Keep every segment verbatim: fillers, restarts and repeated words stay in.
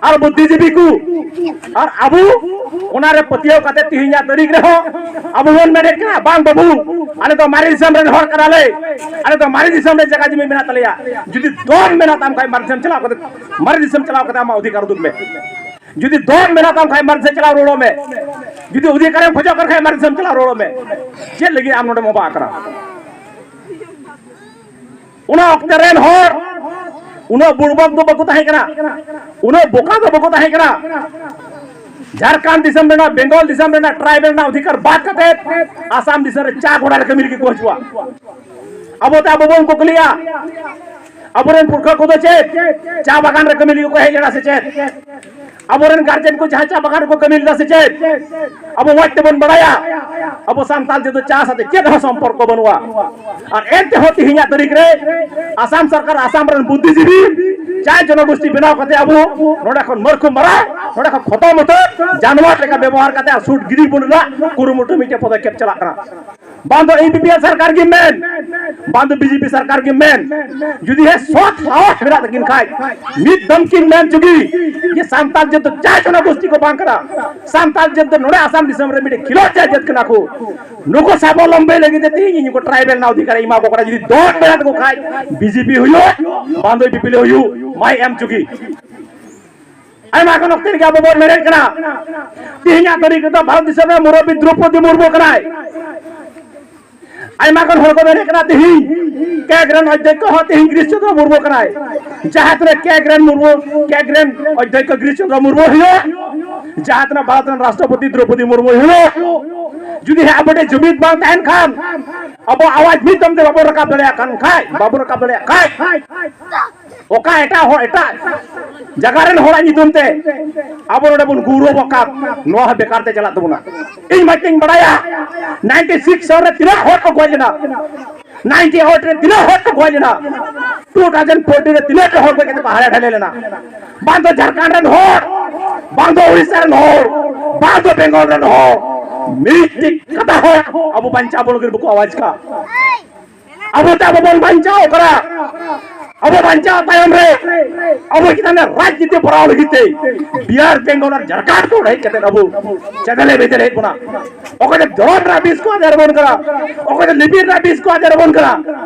ᱟᱨ ᱵᱩᱫᱽᱫᱷᱤᱡᱤᱵᱤ ᱠᱚ, ᱟᱨ ᱟᱵᱚ ᱚᱱᱟᱨᱮ ᱯᱟᱹᱛᱭᱟᱹᱣ ᱠᱟᱛᱮ ᱛᱮᱦᱮᱧᱟᱜ ᱛᱟᱹᱨᱤᱠᱷ ᱨᱮᱦᱚᱸ ᱟᱵᱚ ᱵᱚᱱ ᱢᱮᱱᱮᱫ ᱠᱟᱱᱟ, "ᱵᱟᱝ ᱵᱟᱹᱵᱩ, ᱟᱞᱮ ᱫᱚ ᱢᱟᱨᱮ ᱫᱤᱥᱚᱢ ᱨᱮᱱ ᱦᱚᱲ ᱠᱟᱱᱟᱞᱮ, ᱟᱞᱮ ᱫᱚ ᱢᱟᱨᱮ ᱫᱤᱥᱚᱢ ᱨᱮ ᱡᱟᱭᱜᱟ ᱡᱩᱢᱤ ᱢᱮᱱᱟᱜ ᱛᱟᱞᱮᱭᱟ, ᱡᱩᱫᱤ ᱫᱚᱢ ᱢᱮᱱᱟᱜ ᱛᱟᱢ ᱠᱷᱟᱱ ᱢᱟᱨᱮ ᱫᱤᱥᱚᱢ ᱪᱟᱞᱟᱣ ᱠᱟᱛᱮ, ᱢᱟᱨᱮ ᱫᱤᱥᱚᱢ ᱪᱟᱞᱟᱣ ᱠᱟᱛᱮ ᱟᱢᱟᱜ ᱚᱫᱷᱤᱠᱟᱨ ᱩᱫᱩᱜ ᱢᱮ, ᱡᱩᱫᱤ ᱫᱚᱢ ᱢᱮᱱᱟᱜ ᱛᱟᱢ ᱠᱷᱟᱱ ᱢᱟᱨᱮ ᱫᱤᱥᱚᱢ ᱪᱟᱞᱟᱣ ᱨᱩᱣᱟᱹᱲᱚᱜ ᱢᱮ, ᱡᱩᱫᱤ ᱚᱫᱷᱤᱠᱟᱨᱮᱢ ᱠᱷᱚᱡᱚᱜ ᱠᱟᱱ ᱠᱷᱟᱱ ᱢᱟᱨᱮ ᱫᱤᱥᱚᱢ ᱪᱟᱞᱟᱣ ᱨᱩᱣᱟᱹᱲᱚᱜ ᱢᱮ, ᱪᱮᱫ ᱞᱟᱹᱜᱤᱫ ᱟᱢ ᱱᱚᱰᱮᱢ ᱚᱵᱟᱜ ᱟᱠᱟᱱᱟ?" ᱚᱱᱟ ᱚᱠᱛᱮ ᱨᱮᱱ ᱦᱚᱲ ᱩᱱᱟᱹᱜ ᱵᱩᱲᱵᱚᱠ ᱫᱚ ᱵᱟᱠᱚ ᱛᱟᱦᱮᱸ ᱠᱟᱱᱟ, ᱩᱱᱟᱹᱜ ᱵᱚᱠᱟ ᱫᱚ ᱵᱟᱠᱚ ᱛᱟᱦᱮᱸ ᱠᱟᱱᱟ᱾ ᱡᱷᱟᱲᱠᱷᱚᱸᱰ ᱫᱤᱥᱚᱢ ᱨᱮᱱᱟᱜ, ᱵᱮᱝᱜᱚᱞ ᱫᱤᱥᱚᱢ ᱨᱮᱱᱟᱜ ᱴᱨᱟᱭᱵᱮᱞ ᱨᱮᱱᱟᱜ ᱚᱫᱷᱤᱠᱟᱨ ᱵᱟᱫ ᱠᱟᱛᱮ ᱟᱥᱟᱢ ᱫᱤᱥᱚᱢ ᱨᱮ ᱪᱟ ᱜᱚᱰᱟ ᱨᱮ ᱠᱟᱹᱢᱤ ᱞᱟᱹᱜᱤᱫ ᱠᱚ ᱦᱤᱡᱩᱜᱼᱟ᱾ ᱟᱵᱚ ᱛᱮ ᱟᱵᱚ ᱵᱚᱱ ᱠᱩᱠᱞᱤᱭᱟ, ᱟᱵᱚᱨᱮᱱ ᱯᱩᱨᱠᱷᱟᱹ ᱠᱚᱫᱚ ᱪᱮᱫ ᱪᱟ ᱵᱟᱜᱟᱱ ᱨᱮ ᱠᱟᱹᱢᱤ ᱞᱟᱹᱜᱤᱫ ᱠᱚ ᱦᱮᱡ ᱞᱮᱱᱟ ᱥᱮ ᱪᱮᱫ? ᱟᱵᱚᱨᱮᱱ ᱜᱟᱨᱡᱮᱱ ᱠᱚ ᱡᱟᱦᱟᱸ ᱪᱟ ᱵᱟᱜᱟᱱ ᱨᱮᱠᱚ ᱠᱟᱹᱢᱤ ᱞᱮᱫᱟ ᱥᱮ ᱪᱮᱫ? ᱟᱵᱚ ᱢᱚᱡᱽ ᱛᱮᱵᱚᱱ ᱵᱟᱲᱟᱭᱟ, ᱟᱵᱚ ᱥᱟᱱᱛᱟᱲ ᱡᱟᱹᱛ ᱫᱚ ᱪᱟ ᱥᱟᱛᱮ ᱪᱮᱫ ᱦᱚᱸ ᱥᱚᱢᱯᱚᱨᱠᱚ ᱵᱟᱹᱱᱩᱜᱼᱟ᱾ ᱟᱨ ᱮᱱᱛᱮᱦᱚᱸ ᱛᱮᱦᱮᱧᱟᱜ ᱛᱟᱹᱨᱤᱠᱷ ᱨᱮ ᱟᱥᱟᱢ ᱥᱚᱨᱠᱟᱨ, ᱟᱥᱟᱢ ᱨᱮᱱ ᱵᱩᱫᱽᱫᱷᱤᱡᱤᱵᱤ, ᱪᱟ ᱡᱚᱱᱚᱜᱳᱥᱴᱤ ᱵᱮᱱᱟᱣ ᱠᱟᱛᱮ ᱟᱵᱚ ᱱᱚᱰᱮ ᱠᱷᱚᱱ ᱢᱟᱹᱨᱠᱷᱩ ᱢᱟᱨᱟ, ᱱᱚᱰᱮ ᱠᱷᱚᱱ ᱠᱷᱚᱛᱚᱢ ᱩᱛᱟᱹᱨ, ᱡᱟᱱᱣᱟᱨ ᱞᱮᱠᱟ ᱵᱮᱵᱚᱦᱟᱨ ᱠᱟᱛᱮ ᱟᱨ ᱥᱩᱴ ᱜᱤᱰᱤ ᱵᱚᱱ ᱨᱮᱱᱟᱜ ᱠᱩᱨᱩᱢᱩᱴᱩ ᱢᱤᱫᱴᱮᱱ ᱯᱚᱫᱚᱠᱷᱮᱯ ᱪᱟᱞᱟᱜ ᱠᱟᱱᱟ᱾ ᱵᱟᱝ ᱫᱚ ᱤᱭᱩᱯᱤᱯᱤ ᱥᱚᱨᱠᱟᱨ ᱜᱮ ᱢᱮᱱ, ᱵᱟᱝ ᱫᱚ ᱵᱤᱡᱮᱯᱤ ᱥᱚᱨᱠᱟᱨ ᱜᱮ ᱢᱮᱱ, ᱡᱩᱫᱤ ᱦᱮ ᱥᱚᱛ ᱥᱟᱦᱚᱥ ᱢᱮᱱᱟᱜ ᱛᱟᱹᱠᱤᱱ ᱠᱷᱟᱡ, ᱢᱤᱫ ᱫᱚᱢ ᱠᱤᱱ ᱢᱮᱱ ᱪᱩᱠᱤ ᱡᱮ ᱥᱟᱱᱛᱟᱲ ᱡᱟᱹᱛ ᱫᱚ ᱪᱟ ᱡᱚᱱᱚᱜᱳᱥᱴᱤ ᱠᱚ ᱵᱟᱝ ᱠᱟᱱᱟ, ᱥᱟᱱᱛᱟᱲ ᱡᱟᱹᱛ ᱫᱚ ᱱᱚᱰᱮ ᱟᱥᱟᱢ ᱫᱤᱥᱚᱢ ᱨᱮ ᱢᱤᱫᱴᱮᱱ ᱠᱷᱤᱞᱳᱴ ᱪᱟ ᱡᱟᱹᱛ ᱠᱟᱱᱟ ᱠᱚ, ᱱᱩᱠᱩ ᱥᱟᱵᱚᱞᱚᱢᱵᱤ ᱞᱟᱹᱜᱤᱫ ᱛᱮ ᱛᱮᱦᱮᱧ ᱱᱩᱠᱩ ᱴᱨᱟᱭᱵᱮᱞ ᱨᱮᱱᱟᱜ ᱚᱫᱷᱤᱠᱟᱨ ᱮ ᱮᱢᱟ ᱠᱚ ᱠᱟᱱᱟ᱾ ᱡᱩᱫᱤ ᱫᱚᱢ ᱢᱮᱱᱟᱜ ᱛᱟᱠᱚ ᱠᱷᱟᱡ, ᱵᱤᱡᱮᱯᱤ ᱦᱩᱭᱩᱜ, ᱵᱟᱝ ᱫᱚ ᱵᱤᱯᱤᱞ ᱦᱩᱭᱩᱜ, ᱢᱟᱭ ᱮᱢ ᱪᱩᱠᱤ᱾ ᱟᱭᱢᱟ ᱜᱟᱱ ᱚᱠᱛᱮ ᱨᱮᱜᱮ ᱟᱵᱚ ᱵᱚᱱ ᱢᱮᱱᱮᱫ ᱠᱟᱱᱟ, ᱛᱮᱦᱮᱧᱟᱜ ᱛᱟᱹᱨᱤᱠᱷ ᱨᱮᱫᱚ ᱵᱷᱟᱨᱚᱛ ᱫᱤᱥᱚᱢ ᱨᱮ ᱢᱩᱨᱟᱹᱵᱤ ᱫᱨᱚᱯᱚᱫᱤ ᱢᱩᱨᱢᱩ ᱠᱟᱱᱟᱭ᱾ ᱟᱭᱢᱟ ᱜᱟᱱ ᱦᱚᱲ ᱠᱚ ᱢᱮᱱᱮᱫ ᱠᱟᱱᱟ, ᱛᱮᱦᱮᱧ ᱠᱮᱜᱽ ᱨᱮᱱ ᱚᱫᱽᱫᱷᱚᱠᱠᱷᱚ ᱦᱚᱸ ᱛᱮᱦᱮᱧ ᱜᱤᱨᱤᱥ ᱪᱚᱸᱫᱽᱨᱚ ᱢᱩᱨᱢᱩ ᱠᱟᱱᱟᱭ᱾ ᱡᱟᱦᱟᱸ ᱛᱤᱱᱟᱹᱜ ᱠᱮᱜᱽ ᱨᱮᱱ ᱢᱩᱨᱢᱩ, ᱠᱮᱜᱽ ᱨᱮᱱ ᱚᱫᱽᱫᱷᱚᱠᱠᱷᱚ ᱜᱤᱨᱤᱥ ᱪᱚᱸᱫᱽᱨᱚ ᱢᱩᱨᱢᱩ ᱦᱩᱭᱩᱜ, ᱡᱟᱦᱟᱸ ᱛᱤᱱᱟᱹᱜ ᱵᱷᱟᱨᱚᱛ ᱨᱮᱱ ᱨᱟᱥᱴᱨᱚᱯᱚᱛᱤ ᱫᱨᱚᱯᱚᱫᱤ ᱢᱩᱨᱢᱩ ᱦᱩᱭᱩᱜ, ᱡᱩᱫᱤ ᱦᱮᱸ ᱟᱵᱚ ᱴᱷᱮᱱ ᱡᱩᱢᱤᱫ ᱵᱟᱝ ᱛᱟᱦᱮᱱ ᱠᱷᱟᱱ, ᱟᱵᱚ ᱟᱣᱟᱡ ᱢᱤᱫ ᱫᱚᱢ ᱛᱮ ᱵᱟᱵᱚᱱ ᱨᱟᱠᱟᱵ ᱫᱟᱲᱮᱭᱟᱜ ᱠᱟᱱ ᱠᱷᱟᱡ, ᱵᱟᱵᱚᱱ ᱨᱟᱠᱟᱵ ᱫᱟᱲᱮᱭᱟᱜ ᱠᱷᱟᱡ, ᱚᱠᱟ ᱮᱴᱟᱜ ᱦᱚᱲ, ᱮᱴᱟᱜ ᱡᱟᱭᱜᱟ ᱨᱮᱱ ᱦᱚᱲᱟᱜ ᱧᱩᱛᱩᱢ ᱛᱮ ᱟᱵᱚ ᱱᱚᱰᱮ ᱵᱚᱱ ᱜᱚᱨᱚᱵᱚᱜ ᱠᱟᱱ, ᱱᱚᱣᱟ ᱦᱚᱸ ᱵᱮᱠᱟᱨ ᱛᱮ ᱪᱟᱞᱟᱜ ᱛᱟᱵᱚᱱᱟ᱾ ᱤᱧ ᱢᱟᱧ ᱵᱟᱲᱟᱭᱟ, ᱱᱟᱭᱤᱱᱴᱤ ᱥᱤᱠᱥ ᱥᱟᱞ ᱨᱮ ᱛᱤᱱᱟᱹᱜ ᱦᱚᱲ ᱠᱚ ᱜᱚᱡ ᱞᱮᱱᱟ, ᱱᱟᱭᱤᱱᱴᱤ ᱮᱭᱤᱴ ᱨᱮ ᱛᱤᱱᱟᱹᱜ ᱦᱚᱲ ᱠᱚ ᱜᱚᱡ ᱞᱮᱱᱟ, ᱴᱩ ᱛᱷᱟᱣᱡᱮᱱᱰ ᱯᱷᱳᱨᱴᱤᱱ ᱨᱮ ᱛᱤᱱᱟᱹᱜ ᱦᱚᱲ ᱜᱚᱡ ᱠᱟᱛᱮ ᱠᱚ ᱦᱟᱞᱮ ᱰᱷᱟᱞᱮ ᱞᱮᱱᱟ᱾ ᱵᱟᱝ ᱫᱚ ᱡᱷᱟᱲᱠᱷᱚᱸᱰ ᱨᱮᱱ ᱦᱚᱲ, ᱵᱟᱝ ᱫᱚ ᱩᱲᱤᱥᱥᱟ ᱨᱮᱱ ᱦᱚᱲ, ᱵᱟᱝ ᱫᱚ ᱵᱮᱝᱜᱚᱞ ᱨᱮᱱ ᱦᱚᱲ, ᱢᱤᱫᱴᱤᱡ ᱠᱟᱛᱷᱟ ᱦᱚᱸ ᱟᱵᱚ ᱵᱟᱧᱪᱟᱣ ᱵᱚᱱ ᱞᱟᱹᱜᱤᱫ ᱵᱟᱠᱚ ᱟᱣᱟᱡᱽ ᱠᱟᱜ᱾ ᱟᱵᱚ ᱛᱮ ᱟᱵᱚ ᱵᱚᱱ ᱵᱟᱧᱪᱟᱣ ᱠᱟᱱᱟ, ᱟᱵᱚ ᱵᱟᱧᱪᱟᱣ ᱛᱟᱭᱚᱢ ᱨᱮ ᱟᱵᱚ ᱪᱮᱛᱟᱱ ᱨᱮ ᱨᱟᱡᱽᱱᱤᱛᱤ ᱯᱚᱲᱟᱣ ᱞᱟᱹᱜᱤᱫ ᱛᱮ ᱵᱤᱦᱟᱨ, ᱵᱮᱝᱜᱚᱞ ᱟᱨ ᱡᱷᱟᱲᱠᱷᱚᱸᱰ ᱠᱚ ᱦᱮᱡ ᱠᱟᱛᱮ ᱟᱵᱚ ᱪᱮᱫᱮᱞᱮ ᱵᱮᱫᱮᱞᱮᱫ ᱵᱚᱱᱟ᱾ ᱚᱠᱚᱭ ᱫᱚ ᱫᱷᱚᱨᱚᱢ ᱨᱮᱱᱟᱜ ᱵᱤᱥ ᱠᱚ ᱟᱫᱮᱨ ᱟᱵᱚᱱ ᱠᱟᱱᱟ, ᱚᱠᱚᱭ ᱫᱚ ᱞᱤᱵᱤᱨ ᱨᱮᱱᱟᱜ ᱵᱤᱥ ᱠᱚ ᱟᱫᱮᱨ ᱟᱵᱚᱱ ᱠᱟᱱᱟ,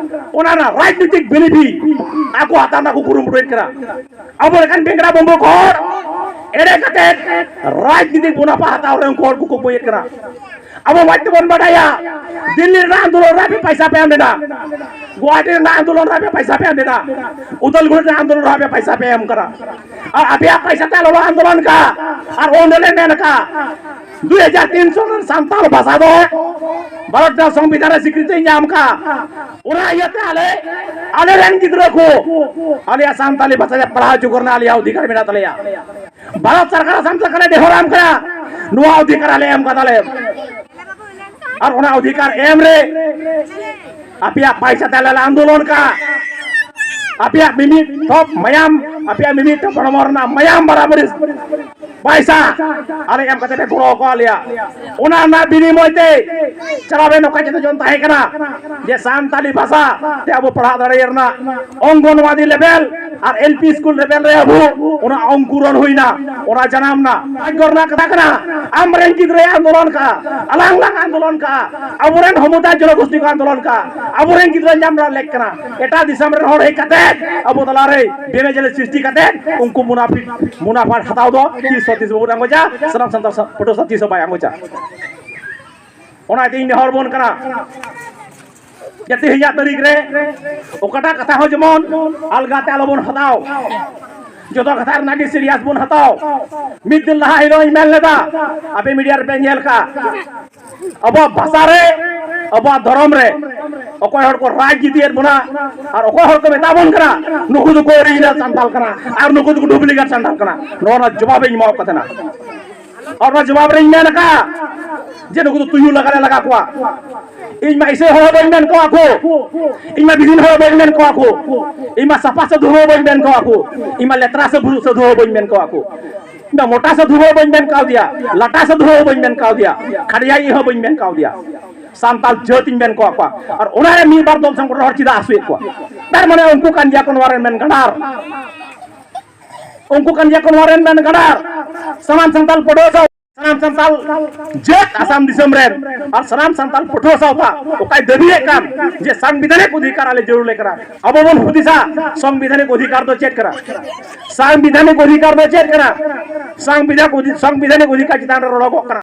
ᱚᱱᱟ ᱨᱮᱱᱟᱜ ᱨᱟᱡᱽᱱᱤᱛᱤᱠ ᱵᱮᱱᱤᱯᱷᱤᱴ ᱟᱠᱚ ᱦᱟᱛᱟᱣ ᱨᱮᱱᱟᱜ ᱠᱚ ᱠᱩᱨᱩᱢᱩᱴᱩᱭᱮᱫ ᱠᱟᱱᱟ᱾ ᱟᱵᱚ ᱞᱮᱠᱟᱱ ᱵᱮᱝᱜᱽᱨᱟ ᱵᱚᱢᱵᱚ ᱠᱚ ᱦᱚᱲ ᱮᱲᱮ ᱠᱟᱛᱮ ᱨᱟᱡᱽᱱᱤᱛᱤᱠ ᱢᱩᱱᱟᱯᱷᱟ ᱦᱟᱛᱟᱣ ᱨᱮ ᱩᱱᱠᱩ ᱦᱚᱲ ᱠᱚ ᱠᱩᱠᱢᱩᱭᱮᱫ ᱠᱟᱱᱟ᱾ ᱟᱵᱚ ᱢᱚᱡᱽ ᱛᱮᱵᱚᱱ ᱵᱟᱰᱟᱭᱟ, ᱫᱤᱞᱞᱤ ᱨᱮᱱᱟᱜ ᱟᱱᱫᱳᱞᱚᱱ ᱨᱮ ᱟᱯᱮ ᱯᱟᱭᱥᱟ ᱯᱮ ᱮᱢ ᱞᱮᱫᱟ, ᱜᱩᱣᱟᱦᱟᱴᱤ ᱨᱮᱱᱟᱜ ᱟᱱᱫᱳᱞᱚᱱ ᱨᱮ ᱟᱯᱮ ᱯᱟᱭᱥᱟ ᱯᱮ ᱮᱢ ᱞᱮᱫᱟ, ᱩᱫᱟᱞᱜᱩᱲᱤ ᱨᱮᱱᱟᱜ ᱟᱱᱫᱳᱞᱚᱱ ᱨᱮ ᱟᱯᱮ ᱯᱟᱭᱥᱟ ᱯᱮ ᱮᱢ ᱠᱟᱱᱟ᱾ ᱟᱨ ᱟᱯᱮᱭᱟᱜ ᱯᱟᱭᱥᱟ ᱛᱮ ᱟᱞᱚ ᱟᱱᱫᱳᱞᱚᱱ ᱠᱟ, ᱟᱨ ᱚᱸᱰᱮ ᱞᱮ ᱢᱮᱱ ᱠᱟ, ᱫᱩᱭ ᱦᱟᱡᱟᱨ ᱛᱤᱱᱥᱚ ᱨᱮᱱ ᱥᱟᱱᱛᱟᱲ ᱵᱷᱟᱥᱟ ᱫᱚ ᱵᱷᱟᱨᱚᱛ ᱨᱮᱱᱟᱜ ᱥᱚᱝᱵᱤᱫᱷᱟᱱ ᱨᱮ ᱥᱤᱠᱨᱤᱛᱤ ᱧᱟᱢ ᱠᱟ᱾ ᱚᱱᱟ ᱤᱭᱟᱹᱛᱮ ᱟᱞᱮ, ᱟᱞᱮ ᱨᱮᱱ ᱜᱤᱫᱽᱨᱟᱹ ᱠᱚ ᱟᱞᱮᱭᱟᱜ ᱥᱟᱱᱛᱟᱞᱤ ᱵᱷᱟᱥᱟ ᱛᱮ ᱯᱟᱲᱦᱟᱣ ᱦᱚᱪᱚ ᱠᱚ ᱨᱮᱱᱟᱜ ᱟᱞᱮᱭᱟᱜ ᱚᱫᱷᱤᱠᱟᱨ ᱢᱮᱱᱟᱜ ᱛᱟᱞᱮᱭᱟ᱾ ᱵᱷᱟᱨᱚᱛ ᱥᱚᱨᱠᱟᱨ ᱥᱟᱢᱴᱟᱣ ᱠᱟᱱᱟ, ᱱᱮᱦᱚᱨ ᱟᱢ ᱠᱟᱱᱟ, ᱱᱚᱣᱟ ᱚᱫᱷᱤᱠᱟᱨ ᱟᱞᱮ ᱮᱢ ᱠᱟᱫᱟᱞᱮ᱾ ᱟᱨ ᱚᱱᱟ ᱚᱫᱷᱤᱠᱟᱨ ᱮᱢ ᱨᱮ ᱟᱯᱮᱭᱟᱜ ᱯᱟᱭᱥᱟ ᱛᱮ ᱟᱞᱮ ᱞᱮ ᱟᱱᱫᱳᱞᱚᱱ ᱠᱟᱜᱼᱟ, ᱟᱯᱮᱭᱟᱜ ᱢᱤᱢᱤᱫ ᱴᱷᱚᱯ ᱢᱟᱭᱟᱢ, ᱟᱯᱮᱭᱟᱜ ᱢᱤᱢᱤᱫ ᱴᱷᱚᱯ ᱦᱚᱲᱢᱚ ᱨᱮᱱᱟᱜ ᱢᱟᱭᱟᱢ ᱵᱟᱨᱟᱵᱟᱨᱤ ᱯᱟᱭᱥᱟ ᱟᱞᱮ ᱮᱢ ᱠᱟᱛᱮ ᱯᱮ ᱜᱚᱲᱚ ᱟᱠᱟᱫ ᱞᱮᱭᱟ᱾ ᱚᱱᱟ ᱨᱮᱱᱟᱜ ᱵᱤᱱᱤᱢᱚᱭ ᱛᱮ ᱪᱟᱞᱟᱣᱮᱱ ᱚᱠᱟ ᱪᱮᱛᱟᱱ ᱡᱚᱱ ᱛᱟᱦᱮᱸ ᱠᱟᱱᱟ ᱡᱮ ᱥᱟᱱᱛᱟᱞᱤ ᱵᱷᱟᱥᱟ ᱛᱮ ᱟᱵᱚ ᱯᱟᱲᱦᱟᱣ ᱫᱟᱲᱮᱭᱟᱜ ᱨᱮᱱᱟᱜ ᱚᱝᱜᱚᱱᱣᱟᱫᱤ ᱞᱮᱵᱮᱞ ᱟᱨ ᱮᱞ ᱯᱤ ᱥᱠᱩᱞ ᱞᱮᱵᱮᱞ ᱨᱮ ᱟᱵᱚ ᱚᱱᱟ ᱚᱝᱠᱩᱨᱚᱱ ᱦᱩᱭᱱᱟ, ᱚᱱᱟ ᱡᱟᱱᱟᱢ ᱱᱟ᱾ ᱨᱟᱡᱽᱜᱚᱨ ᱨᱮᱱᱟᱜ ᱠᱟᱛᱷᱟ ᱠᱟᱱᱟ, ᱟᱢᱨᱮᱱ ᱜᱤᱫᱽᱨᱟᱹᱭ ᱟᱱᱫᱳᱞᱚᱱ ᱠᱟᱜᱼᱟ, ᱟᱞᱟᱝ ᱞᱟᱝ ᱟᱱᱫᱳᱞᱚᱱ ᱠᱟᱜᱼᱟ, ᱟᱵᱚᱨᱮᱱ ᱦᱚᱢᱩᱫᱟ ᱡᱚᱱᱚᱜᱳᱥᱴᱤ ᱠᱚ ᱟᱱᱫᱳᱞᱚᱱ ᱠᱟᱜᱼᱟ, ᱟᱵᱚᱨᱮᱱ ᱜᱤᱫᱽᱨᱟᱹ ᱧᱟᱢ ᱨᱮᱱᱟᱜ ᱞᱮᱠ ᱠᱟᱱᱟ᱾ ᱮᱴᱟᱜ ᱫᱤᱥᱚᱢ ᱨᱮᱱ ᱦᱚᱲ ᱦᱮᱡ ᱠᱟᱛᱮ ᱟᱵᱚ ᱛᱟᱞᱟᱨᱮ ᱵᱮᱢᱮᱡᱟᱞᱮ ᱥᱨᱤᱥᱴᱤ ᱠᱟᱛᱮ ᱩᱱᱠᱩ ᱢᱩᱱᱟᱯᱷᱤ, ᱢᱩᱱᱟᱯᱷᱟ ᱦᱟᱛᱟᱣ ᱫᱚ ᱛᱤᱥ ᱦᱚᱸ ᱛᱤᱥ ᱵᱟᱵᱚᱱ ᱟᱸᱜᱚᱪᱟ, ᱥᱟᱱᱟᱢ ᱥᱟᱱᱛᱟᱲ ᱥᱟ-, ᱯᱟᱹᱴᱷᱩᱣᱟᱹ ᱥᱟᱶ ᱛᱤᱥ ᱦᱚᱸ ᱵᱟᱭ ᱟᱸᱜᱚᱪᱟ᱾ ᱚᱱᱟ ᱤᱭᱟᱹᱛᱮ ᱤᱧ ᱱᱮᱦᱚᱨ ᱵᱚᱱ ᱠᱟᱱᱟ ᱡᱮ ᱛᱮᱦᱮᱧᱟᱜ ᱛᱟᱹᱨᱤᱠᱷ ᱨᱮ ᱚᱠᱟᱴᱟᱜ ᱠᱟᱛᱷᱟ ᱦᱚᱸ ᱡᱮᱢᱚᱱ ᱟᱞᱜᱟᱛᱮ ᱟᱞᱚᱵᱚᱱ ᱦᱟᱛᱟᱣ, ᱡᱚᱛᱚ ᱠᱟᱛᱷᱟ ᱨᱮᱱᱟᱜ ᱜᱮ ᱥᱤᱨᱤᱭᱟᱥ ᱵᱚᱱ ᱦᱟᱛᱟᱣ᱾ ᱢᱤᱫ ᱫᱤᱱ ᱞᱟᱦᱟ ᱦᱤᱞᱳᱜ ᱤᱧ ᱢᱮᱱ ᱞᱮᱫᱟ, ᱟᱯᱮ ᱢᱤᱰᱤᱭᱟ ᱨᱮᱯᱮ ᱧᱮᱞ ᱠᱟᱜ, ᱟᱵᱚᱣᱟᱜ ᱵᱷᱟᱥᱟ ᱨᱮ, ᱟᱵᱚᱣᱟᱜ ᱫᱷᱚᱨᱚᱢ ᱨᱮ ᱚᱠᱚᱭ ᱦᱚᱲ ᱠᱚ ᱨᱟᱡᱽᱱᱤᱛᱤᱭᱮᱫ ᱵᱚᱱᱟ ᱟᱨ ᱚᱠᱚᱭ ᱦᱚᱲ ᱠᱚ ᱢᱮᱛᱟ ᱵᱚᱱ ᱠᱟᱱᱟ, ᱱᱩᱠᱩ ᱫᱚᱠᱚ ᱚᱨᱤᱡᱤᱱᱟᱞ ᱥᱟᱱᱛᱟᱲ ᱠᱟᱱᱟ ᱟᱨ ᱱᱩᱠᱩ ᱫᱚᱠᱚ ᱰᱩᱯᱞᱤᱠᱮᱴ ᱥᱟᱱᱛᱟᱲ ᱠᱟᱱᱟ, ᱱᱚᱣᱟ ᱨᱮᱱᱟᱜ ᱡᱚᱵᱟᱵ ᱤᱧ ᱮᱢᱟᱣ ᱠᱚ ᱛᱟᱦᱮᱱᱟ᱾ ᱟᱨ ᱚᱱᱟ ᱡᱚᱵᱟᱵ ᱨᱮᱧ ᱢᱮᱱ ᱟᱠᱟᱫᱼᱟ ᱡᱮ ᱱᱩᱠᱩ ᱫᱚ ᱛᱩᱭᱩ ᱞᱟᱜᱟ ᱞᱮ ᱞᱟᱜᱟ ᱠᱚᱣᱟ᱾ ᱤᱧ ᱢᱟ ᱤᱥᱟᱹᱭ ᱦᱚᱲ ᱦᱚᱸ ᱵᱟᱹᱧ ᱢᱮᱱ ᱠᱚᱣᱟ ᱠᱚ, ᱤᱧ ᱢᱟ ᱵᱤᱫᱤᱱ ᱦᱚᱲ ᱦᱚᱸ ᱵᱟᱹᱧ ᱢᱮᱱ ᱠᱚᱣᱟ ᱠᱚ, ᱤᱧ ᱢᱟ ᱥᱟᱯᱷᱟ ᱥᱟᱹᱫᱷᱩ ᱦᱚᱸ ᱵᱟᱹᱧ ᱢᱮᱱ ᱠᱚᱣᱟ ᱠᱚ, ᱤᱧ ᱢᱟ ᱞᱮᱛᱨᱟ ᱥᱟᱹᱫᱷᱩ ᱥᱟᱹᱫᱷᱩ ᱦᱚᱸ ᱵᱟᱹᱧ ᱢᱮᱱ ᱠᱚᱣᱟ ᱠᱚ, ᱤᱧ ᱢᱟ ᱢᱚᱴᱟ ᱥᱟᱹᱫᱷᱩ ᱦᱚᱸ ᱵᱟᱹᱧ ᱢᱮᱱ ᱠᱟᱣᱫᱮᱭᱟ, ᱞᱟᱴᱟ ᱥᱟᱹᱫᱷᱩ ᱦᱚᱸ ᱵᱟᱹᱧ ᱢᱮᱱ ᱠᱟᱣᱫᱮᱭᱟ, ᱠᱷᱟᱰᱭᱟᱭᱤ ᱦᱚᱸ ᱵᱟᱹᱧ ᱢᱮᱱ ᱠᱟᱣᱫᱮᱭᱟ᱾ ᱥᱟᱱᱛᱟᱲ ᱡᱟᱹᱛᱤᱧ ᱢᱮᱱ ᱠᱚᱣᱟ ᱠᱚᱣᱟ᱾ ᱟᱨ ᱚᱱᱟᱨᱮ ᱢᱤᱫ ᱵᱟᱨ ᱫᱚᱞ ᱥᱚᱝᱜᱚᱴᱷᱚᱱ ᱦᱚᱲ ᱪᱮᱫᱟᱜ ᱟᱹᱥᱩᱭᱮᱫ ᱠᱚᱣᱟ? ᱛᱟᱨ ᱢᱟᱱᱮ ᱩᱱᱠᱩ ᱠᱟᱱ ᱜᱮᱭᱟ ᱠᱚ ᱱᱚᱣᱟ ᱨᱮᱱ ᱢᱮᱱ ᱜᱟᱰᱟᱨ᱾ ᱩᱱᱠᱩ ᱠᱟᱱ ᱜᱮᱭᱟ ᱠᱚ ᱱᱚᱣᱟ ᱨᱮᱱ ᱢᱮᱱ ᱜᱟᱰᱟᱨ᱾ ᱥᱟᱱᱟᱢ ᱥᱟᱱᱛᱟᱲ ᱯᱟᱹᱴᱷᱩᱣᱟᱹ ᱥᱟᱶ, ᱥᱟᱱᱟᱢ ᱥᱟᱱᱛᱟᱲ ᱡᱟᱹᱛ ᱟᱥᱟᱢ ᱫᱤᱥᱚᱢ ᱨᱮᱱ ᱟᱨ ᱥᱟᱱᱟᱢ ᱥᱟᱱᱛᱟᱲ ᱯᱟᱹᱴᱷᱩᱣᱟᱹ ᱥᱟᱶᱛᱟ ᱚᱠᱟᱭ ᱫᱟᱹᱵᱤᱭᱮᱫ ᱠᱟᱱ ᱡᱮ ᱥᱟᱝᱵᱤᱫᱷᱟᱱᱤᱠ ᱚᱫᱷᱤᱠᱟᱨ ᱟᱞᱮ ᱡᱟᱹᱨᱩᱲ ᱞᱮ ᱠᱟᱱᱟ, ᱟᱵᱚ ᱵᱚᱱ ᱦᱩᱫᱤᱥᱟ ᱥᱟᱝᱵᱤᱫᱷᱟᱱᱤᱠ ᱚᱫᱷᱤᱠᱟᱨ ᱫᱚ ᱪᱮᱫ ᱠᱟᱱᱟ? ᱥᱟᱝᱵᱤᱫᱷᱟᱱᱤᱠ ᱚᱫᱷᱤᱠᱟᱨ ᱫᱚ ᱪᱮᱫ ᱠᱟᱱᱟ? ᱥᱟᱝᱵᱤᱫᱷᱟᱱ ᱚᱫᱷᱤ-, ᱥᱟᱝᱵᱤᱫᱷᱟᱱᱤᱠ ᱚᱫᱷᱤᱠᱟᱨ ᱪᱮᱛᱟᱱ ᱨᱮ ᱨᱚᱲᱚᱜᱚᱜ ᱠᱟᱱᱟ᱾